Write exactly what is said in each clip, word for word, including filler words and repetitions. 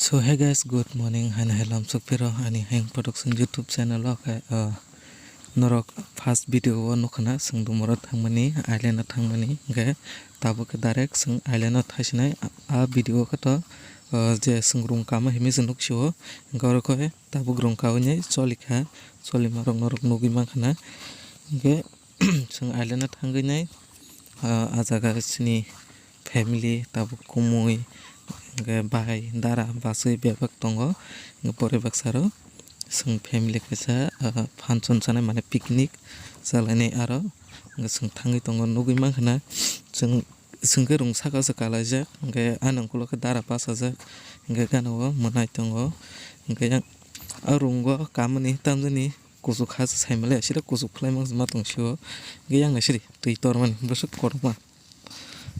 So hey guys, good morning, haino hai lamsok phiro ani Hayung Production YouTube channel o khe, uh, norok first video o nukha na, chwng Dumoro thangmani, island o thangmani, hwnkhe tabuk khe direct chwng island o thaisinai. A, a video o khe to, uh, je chwng room kama himwi se nuksio, hwnkhe oro khe tabuk room kawi nai cholikha, cholima rok norok nugwi mankha na, hwnkhe chwng island o thangwi nai, ah, ah jaga chini family tabuk kumui, hwnkhe bai, dara, bachwi bebak tongo. Hwnkhe pore baksa ro chwng family kaisa, ah, function chanai mane picnic chalainai aro hwnkhe chwng thangwi tongo nugwi mankha na chwng. Chwng khe rung saka se kalaijak, hwnkhe ani ukulok khe dara bachajak, hwnkhe gana o mwnai tongo, hwnkhe yang a room o kamani tamjani kuchuk ha se saimale asida kuchuk phlai ma tong sio, hwnkhe yang naisiri twi tormani bwswk kotorma.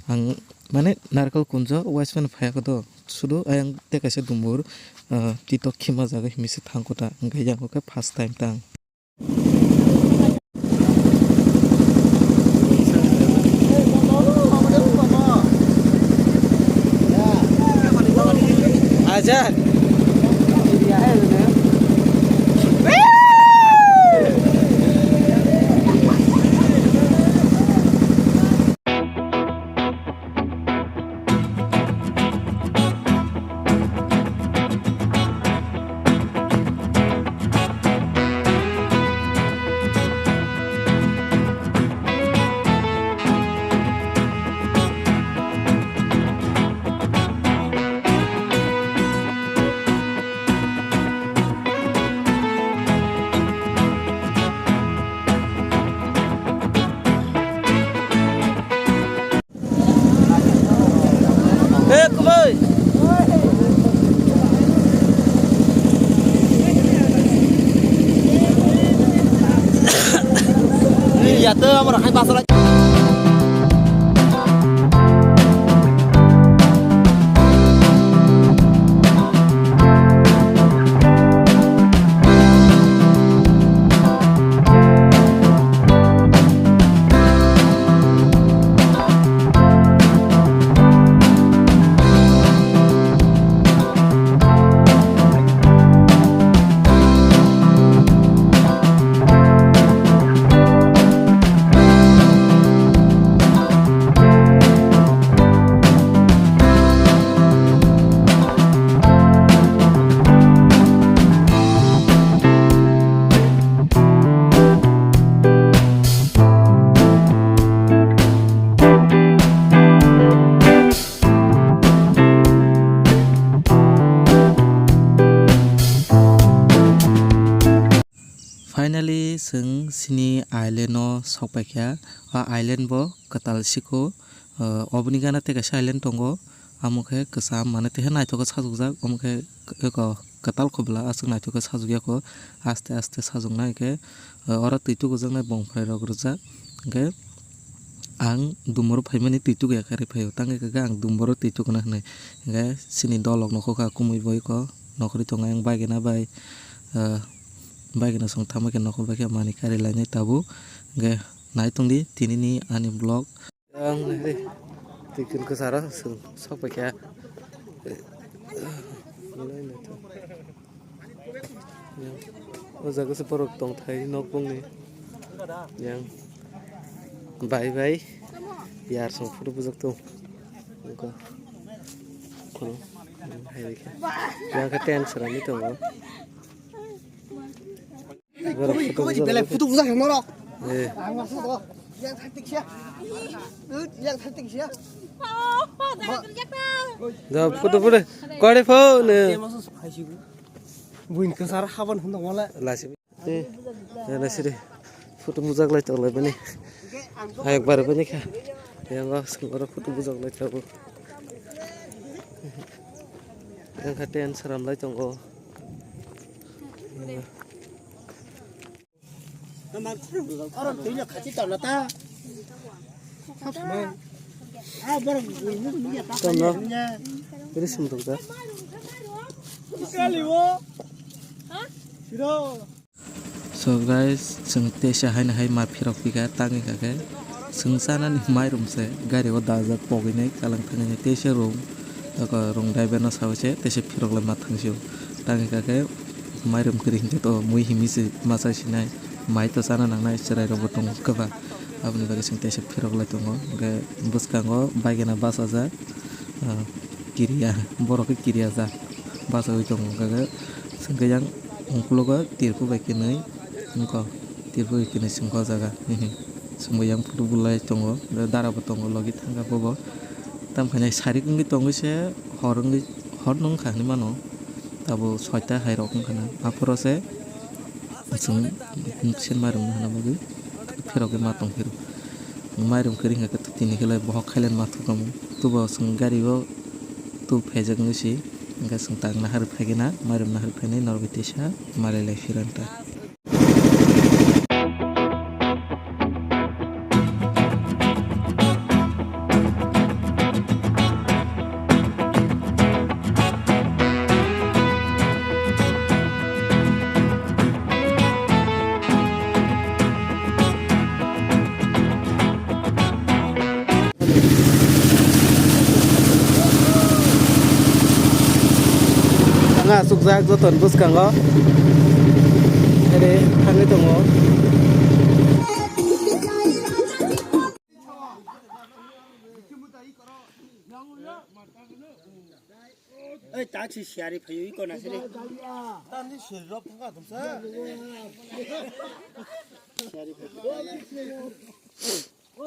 Ang mane narikal kunjo uaismani phaiya khe do sudu ayang tei kaisa dumbur, ah, tito khima jaga himwi se thang kota, hwnkhe yang khe first time tang. Hajar. Eh, kubai. Iya, tuh, apa, hai, pasal. Finally, chwng chini island o sok paikha. A island bo kwtal siko, ah, oboni gana tei kaisa island tongo. Amo khe kwcham, mane tei naithok khe sajokjak, omo khe eko kwtal kobla aswk naithok khe sajokya kho, aste aste sajoknai khe, ah, oro twi tugujaknai bongphrai rok rwjak. Hwnkhe ang Dumoro phaimani twi tuguya khe rw phaio, tang khe ang Dumoro twi tuguna hwnwi. Hwnkhe chini dolok nokhokha kumui boiko nokhorwi tongo, ayang bai gana bai, ah, bai gana song tamo khe nokhor bai khe manwi kari lainai tabuk. Hwnkhe nai tongdi tinini ani vlog. Ang nai ri, twi kwrwng kwcharo chwng sok paikha. O jaga se borok tongthai nok bongni. Yang bai bai yar song photo bujak tong. Nokha. Khoro. Hai rikha. Yang khe tent swnamwi tongo. Belai photo bujak norok. Eh. Yang thaktik sia. Yang thaktik sia. Da photo photo. Kore phone. Buin kasar haban hunda wala. Lasi. Eh. Ya lasi de. Photo bujak lai tong lai bani. Ayok bar bani kha. Yang sing ora photo bujak lai tong. Yang kha tent swnam lai tongo. Tamo, ini sumduk dah. So guys, chwng teisa haino hai ma phirok phika tangwi kha khe chwng chanani mairum se gari o dajak pogwi nai kalang thangwi nai teisa room. Oko rung driver no sawi se teisa phirok lai ma thang sio. Tang hika khe mairum kwrwi hinkhe to mui himi se ma chai sinai, mai to chana nangnai, chwrai rok bo tongo kwbang. Aboni bagwi chwng teisa phirok lai tongo. Hwnkhe bwskango baigena bachajak, ah, kiriya, borok khe kiriya jak bachawi tongo. Hwnkhe chwng khe yang ungkulugo tirpu bai kwnwi wngkha, tirpu bai kwnwi chwngkha o jaga. Chwngbo yang photo bulai tongo, dara bo tongo logi thangkha bobo. Tamkhainai sarik wngwi tongwi se hor wngwi, hor no wngkha hinwi mano. Tabuk soita hai rok wngkha na. Aphuru se chwng sen mairum hana bagwi phirogwi ma tong phiro. Mairum kwrwi hwnkha khe tini khe lai bohok khailen ma thukamu. Tubo chwng gari o tub phaijak wngwi si. Hwnkhe chwng tang naharwi phaikhe na mairum naharwi phainai norok bai teisa malai lai phiro ta. Ang asukjak joto ni bwskango. Ere thangwi tongo. Oi, ta si siyari phayo iko na sini. Tani sirrok thangka thumsa. Siyari phayo. O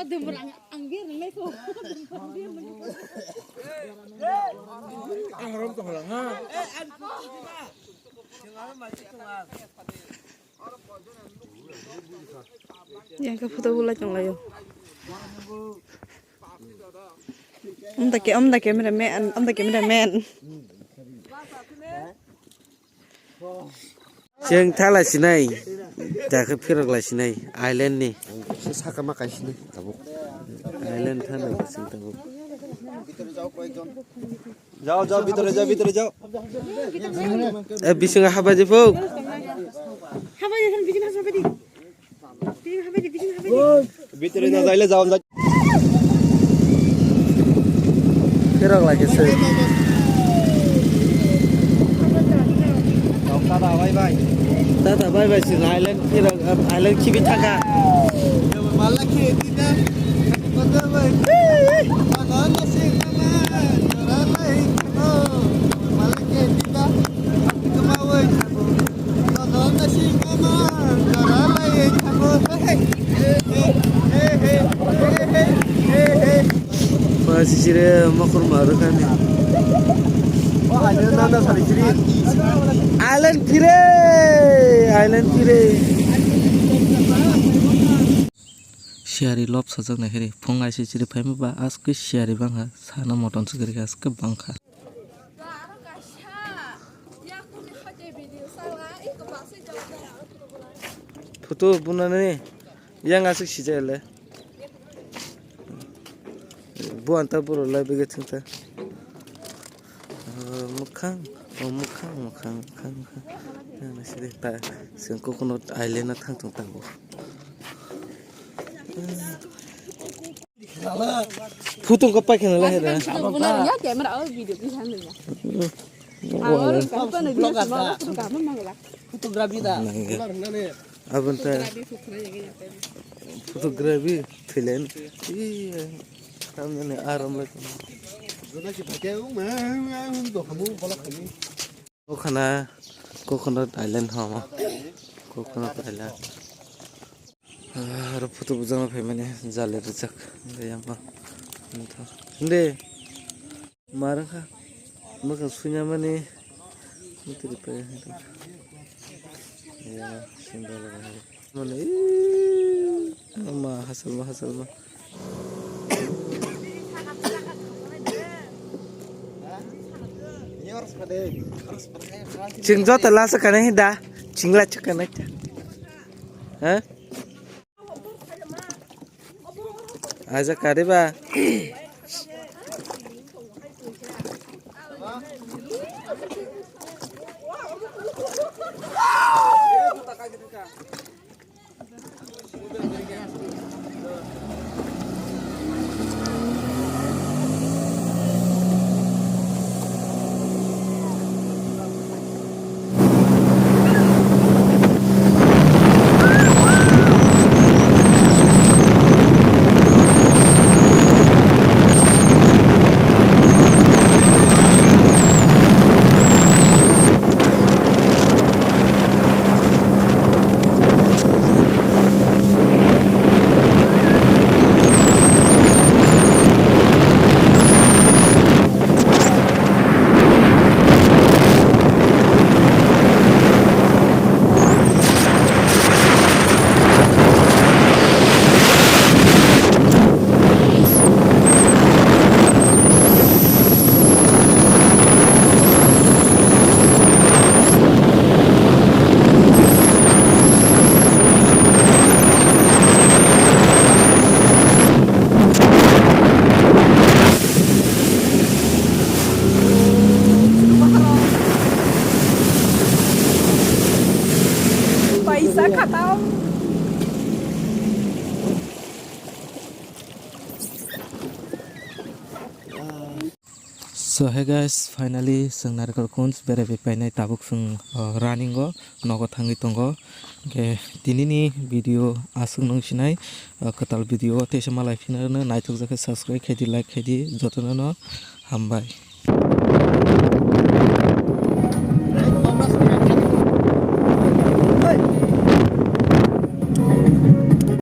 dumur ang, ang bir nang ko. Ang rom to lang ha. Yang ke photo bulai tong layo. Om da ke, om da camera man, om da camera man. Cheng thala sinai, da ke phirok lai sinai, island ni. Se saka ma kai sinai, tabuk. Island thala ke sing tabuk. Jao, jao, bhitore jao, bhitore jao. E, bisingo habai di, phuk. Habai di, bisingo habai di. Bisingo habai di, bisingo habai di. Bhitore na jaile jao, jao. Phirok lagi se. Tata, bye bye. Tata, bye bye, sing island phirok, island khibi thaka. Pasi sire mokur maru kani. Island phire, island phire. Siyari lobsajak nai khe ri. Phung aisi chiri phaima ba aske siyari bangkha. Sana motom se kwrwi kha, aske bangkha. Photo bunani yang aswk sijak le. Buan ta boro lai bege thung ta. Oh, mwkhang, oh, mwkhang, mwkhang, mwkhang, mwkhang. Yang nasi deh ta, sing coconut island na thang thung ta bo. Photo ko pai khana la hera. Ya camera au video ki han ya. Photography da. Abon ta photography thailand. Iya, tamni aram lai. Kokana, Coconut Island homo. Coconut Island. Ah, aro photo bujang phaimani jale rijak. Yang ma. Inde. Marang kha. Mwkhang suina mani. Mutri pa. Ya, sindal. Mani. Ma hasal ma hasal ma. Chwng joto lasa kanai da, chwng la chwng kanai. Ha? Aja kariba. So hey guys, finally chwng Narikol Kunj berai bai painai, tabuk chwng, uh, running o nogo thangwi tongo. Hwnkhe tinini video aswk nung sinai, uh, kwtal video o teisa malai phina rwno, naithok jakhe subscribe khaidi, like khaidi, jotono no hambai.